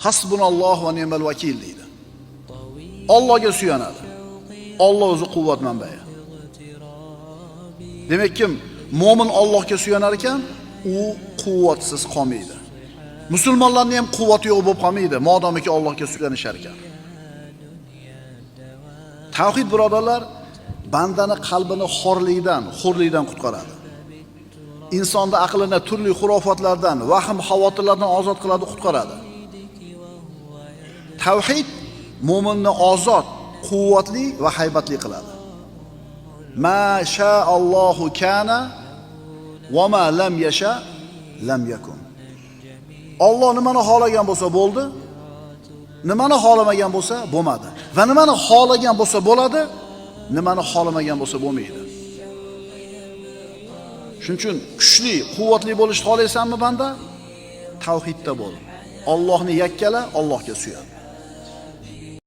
Hasbunallohu va ni'mal vakil deydi. Allohga suyanadi. Alloh o'zi quvvat manbai. Demak, kim mo'min Allohga suyanar ekan, u quvvatsiz qolmaydi. Musulmonlarning ham quvvati yo'q bo'lib qolmaydi, modomiki Allohga suyanishar ekan. Tavhid birodarlar bandani qalbini xorlikdan, xo'rlikdan qutqaradi. Insonni aqlini turli xurofotlardan, vahm xavotirlardan ozod qiladi, qutqaradi. Tavhid mo'minni ozod, quvvatli va haybatli qiladi. Ma sha'allohu kana va ma lam yasha lam yakun. Alloh nimani xohlagan bo'lsa bo'ldi, nimani xohlamagan bo'lsa bo'lmadi. Va nimani xohlagan bo'lsa bo'ladi, nimani xohlamagan bo'lsa bo'lmaydi. Shuning uchun kuchli, quvvatli bo'lishni xohlaysanmi banda? Tavhidda bo'l. Allohni yakkala, Allohga suyan.